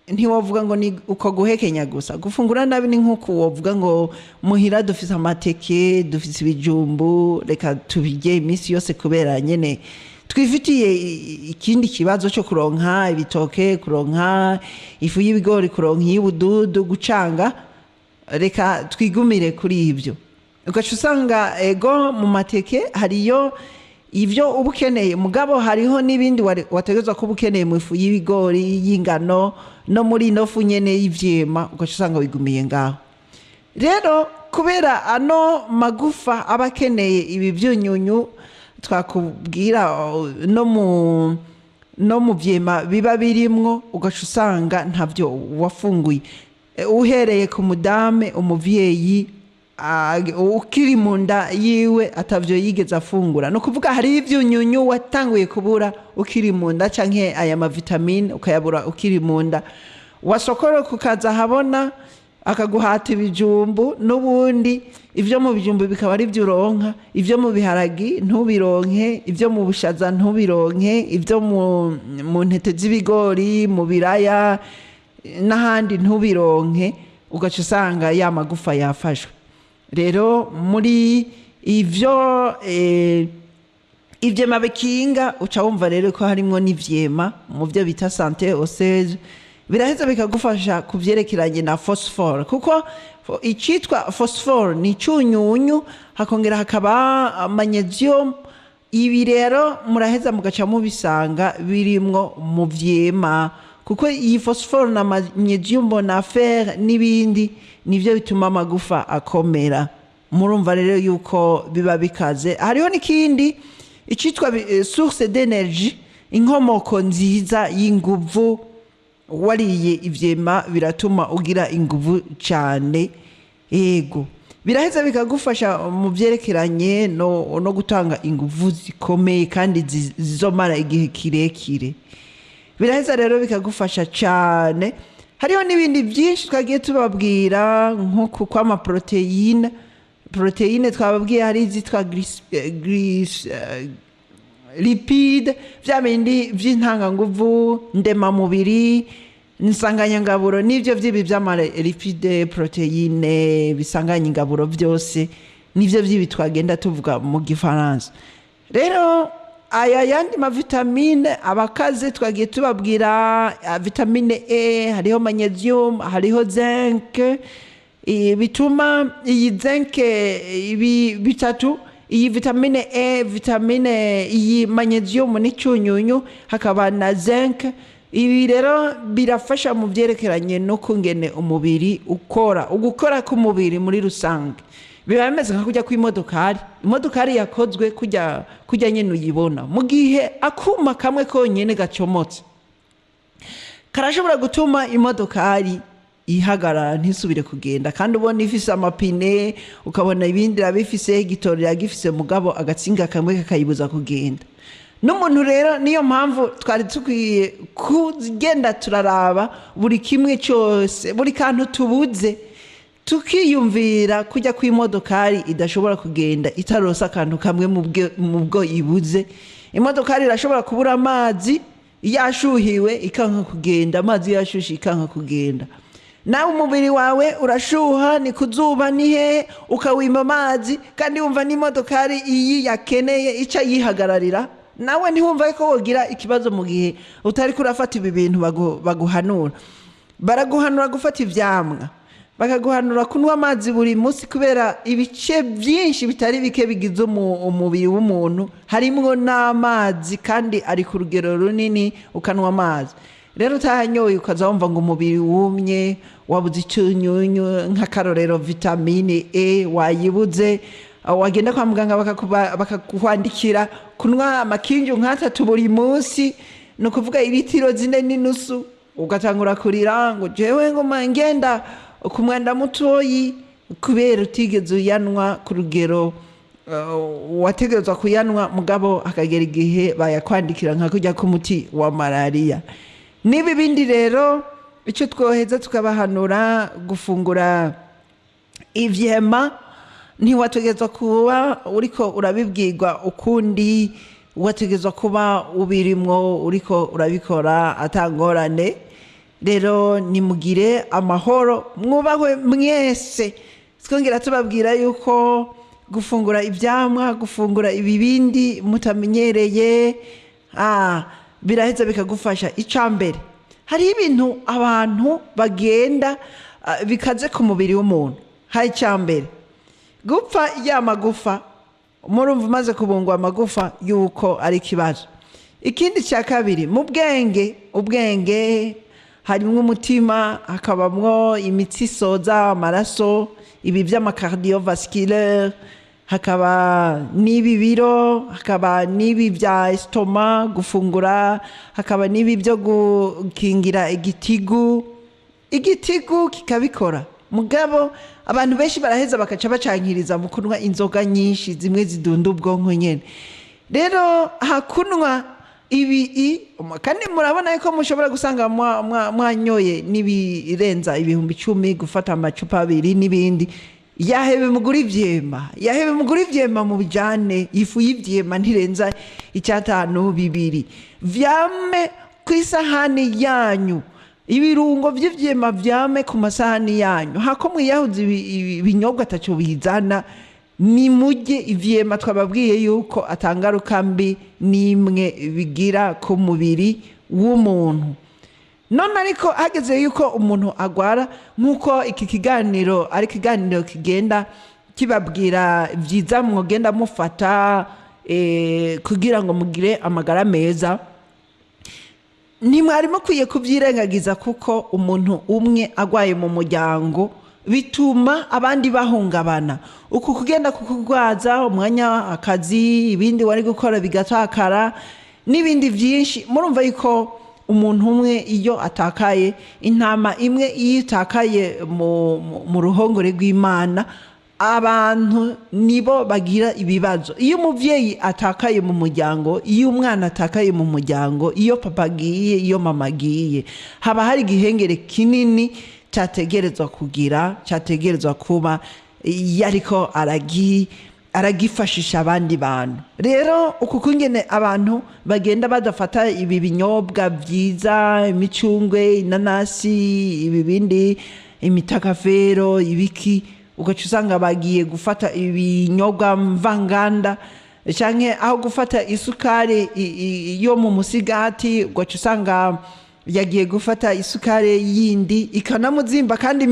ntiwavuga ngo ni uko guhekenya gusa. Gufungura nabi ni nk'uko wovuga ngo muhira dufise amateke, dufise ibijumbu, reka tubirye iminsi yose, kubera nyene twifitiye ikindi kibazo cyo kuronka ibitoke, kuronka ifu y'ibigori, kuronka iy'ubududu, gucanga, reka twigumire kuri ibyo. Ugaca usanga ego mu mateke hariyo ibyo uba ukeneye, mugabo hariho n'ibindi wategerezwa kuba ukeneye mu ifu y'ibigori, y'ingano, no muri ino fu nyene y'ivyema, ugaca usanga wigumiye ngaho. Rero kubera ano magufa aba akeneye ibi byunyunyu twakubwira, no mu vyema biba birimwo, ugaca usanga ntavyo wafunguye. Uhereye ku mudame, umuvyeyi ukiri mu nda yiwe atavyo yigeze afungura, ni ukuvuga hariho ivyunyunyu watanguye kubura ukiri mu nda, canke aya mavitamine ukayabura ukiri mu nda, wasokora kukaza habona akaguhata ibijumbu, n'ubundi ibyo mu bijumbu bikaba ari byo uronka, ibyo mu biharagi ntubironke, ibyo mu bushaza ntubironke, ibyo mu ntete z'ibigori, mu biraya n'ahandi ntubironke, ugaca usanga ya magufa yafashwe. Rero muri ivyo ivyema bikinga, uca wumva rero ko harimwo n'ivyema mu byo bita santé osseuse, biraheza bikagufasha ku vyerekeranye na phosphore, kuko icitwa phosphore ni icunyunyu, hakongera hakaba magnesium. Ibi rero muraheza mugaca mubisanga birimwo mu vyema, kuko iyi phosphore na magnesium na fer n'ibindi nivyo bituma amagufa akomera. Murumva rero yuko biba bikaze. Hariho n'ikindi icitwa source d'énergie, inkomoko nziza y'inguvu. Wariye ivyema biratuma ugira inguvu cyane. Ego. Biraheza bikagufasha mu byerekeranye no gutanga ingufu zikomeye kandi zizomara igihe kirekire. Biraheza rero bikagufasha cyane. Hariho n'ibindi byinshi twagiye tubabwira, nko kw'amaporoteyine. Poroteyine twababwiye hari izitwa lipide, bya bindi by'intanganguvu ndemamubiri, insanganyangaburo, n'ibyo by'ibi by'amalipide, poroteyine, bisanganya ingaburo, byose nibyo by'ibi twagenda tuvuga mu Gifaransa. Rero aya yandi mavitamine abakaze twagiye tubabwira, vitamine E, hariho magnesium, hariho zinc. Bituma iyi zinc, ibi bitatu, iyi vitamine E, vitamine iyi, magnesium n'icyunyunyu, hakaba na zinc. Ibi rero birafasha mu byerekeranye no kungene umubiri ukora, ugukora k'umubiri muri rusange. Biba bimeze nka kujya kw'imodokari. Imodokari yakozwe kujya nyine uyibona, mu gihe akuma kamwe konyine gacomotse karashobora gutuma imodokari ihagarara, ntisubire kugenda, kandi ubona ifise amapine, ukabona ibindi irabifise, igitoro iragifise, mugabo agatsinga kamwe kakayibuza kugenda. N'umuntu rero, niyo mpamvu twari dukwiye kugenda turaraba buri kimwe cyose, buri kantu tubuze, tukiyumvira kujya kw'imodokari idashobora kugenda itarosa akantu kamwe mu bwo ibuze. Imodokari irashobora kubura amazi yashuhiwe, ikanka kugenda. Amazi yashushe ikanka kugenda. Nawe umubiri wawe urashuha, ni kuzuba, ni hehe, ukawima amazi, kandi wumva n'imodokari iyi yakeneye ica yihagararira. Nawe ntiwumva ko wogira ikibazo mu gihe utari kurafata ibi bintu baguhanura. Baraguhanura gufata ivyamwa, bakaguhanura kunywa amazi buri munsi, kubera ibice byinshi bitari bike bigize umubiri w'umuntu harimwo n'amazi, kandi ari ku rugero runini. Ukanywa amazi rero utayanyoye, ukaza wumva ngo umubiri wumye, wabuze icyunyunyu, nk'akarorero vitamine E wayibuze. Wagenda kwa muganga bakakwandikira kunywa amakinju nk'atatu buri munsi, ni ukuvuga iritiro 4.5, ugatangura kurira ngo jewe ngo ngenda ku mwanda mutoyi, kubera utigeze uyanwa ku rugero wategerezwa kuyanwa. Mugabo hakagera igihe bayakwandikira nka kujya k'umuti wa malariya. Niba ibindi rero, icyo twoheza tukabahanura gufungura ivyema, ntiwategerezwa kuba uriko urabibwirwa ukundi, wategerezwa kuba ubirimwo, uriko urabikora atangorane. Rero nimugire amahoro, mwubahwe mwese. Twongera tubabwira yuko gufungura ivyamwa, gufungura ibibindi mutamenyereye, biraheza bikagufasha. Icambere, hariho ibintu abantu bagenda bikaze ku mubiri w'umuntu. Hari icambere, gupfa ya magufa. Murumva umaze kubungwa amagufa yuko ari ikibazo. Ikindi cya kabiri, mu bwenge. Ubwenge harimwo umutima, hakabamwo imitsi isoza amaraso, ibi by'amacardiovasculaire, hakaba n'ibi biro, hakaba n'ibi bya estomac, gufungura, hakaba n'ibi byo gukingira igitigu. Igitigu kikabikora. Mugabo abantu benshi baraheza bakaca bacankiriza mu kunywa inzoga nyinshi, zimwe zidunda ubwonko nyene. Rero hakunwa ibi kandi murabona yuko mushobora gusanga mwanyoye n'ibirenza 10,000, gufata amacupa abiri n'ibindi. Yahebe mugura ivyema, yahebe mugura ivyema, mu bijane ifu y'ivyema ntirenza icyatanu, bibiri, vyame ku isahani yanyu. Ibirungo vy'ivyema vyame ku masahani yanyu, hako mwiyahuza ibinyobwa ataco bizana. Nimujye ivyema, twababwiye yuko atangaruka mbi n'imwe bigira ku mubiri w'umuntu. None ariko hageze yuko umuntu agwara, nk'uko iki kiganiro ari ikiganiro kigenda kibabwira byiza mwogenda mufata kugira ngo mugire amagara meza, ntimwari mukwiye kubyirengagiza, kuko umuntu umwe agwaye mu muryango bituma abandi bahungabana. Uku kugenda kukurwaza umwanya, akazi, ibindi wari gukora bigatakara, n'ibindi byinshi. Murumva yuko umuntu umwe iyo atakaye, intama imwe iyo itakaye mu ruhongore rw'Imana. Abantu nibo bagira ibibazo iyo umubyeyi atakaye mu muryango, iyo umwana atakaye mu muryango, iyo papa agiye, iyo mama agiye, haba hari igihengere kinini cyategerezwa kugira, cyategerezwa kuba iyo ariko aragifashisha abandi bantu. Rero uku kungene abantu bagenda badafata ibi binyobwa byiza, imicungwe, inanasi, ibi bindi, imitakafero, ibiki, ugaca usanga bagiye gufata ibinyobwa mvanganda, canke aho gufata isukari yo mu musigati, ugaca usanga yagiye gufata isukari yindi ikanamuzimba, kandi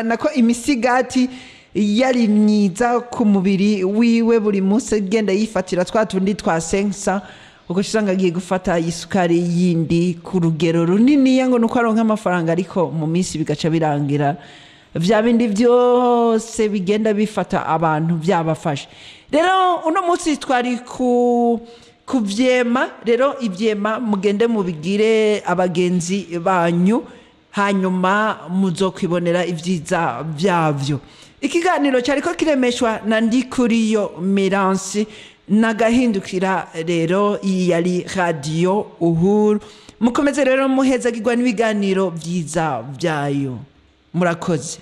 nako imisigati yari myiza ku mubiri wiwe. Buri munsi agenda yifatira twa tundi twa sensa, ugaca usanga agiye gufata isukari yindi ku rugero runiniya ngo nuko aronka amafaranga, ariko mu minsi bigaca birangira vya bindi byose bigenda bifata abantu byabafashe. Rero uno munsi twari ku kuvyema. Rero ivyema mugende mubigire abagenzi banyu, hanyuma muzokwibonera ibyiza byabyo. Ikiganiro cyariko kiremeshwa na Ndikuriyo Miransi nagahindukira. Rero iyi yari Radiyo Uhuru. Mukomeze rero muhezagirwa n'ibiganiro byiza byayo. Murakoze.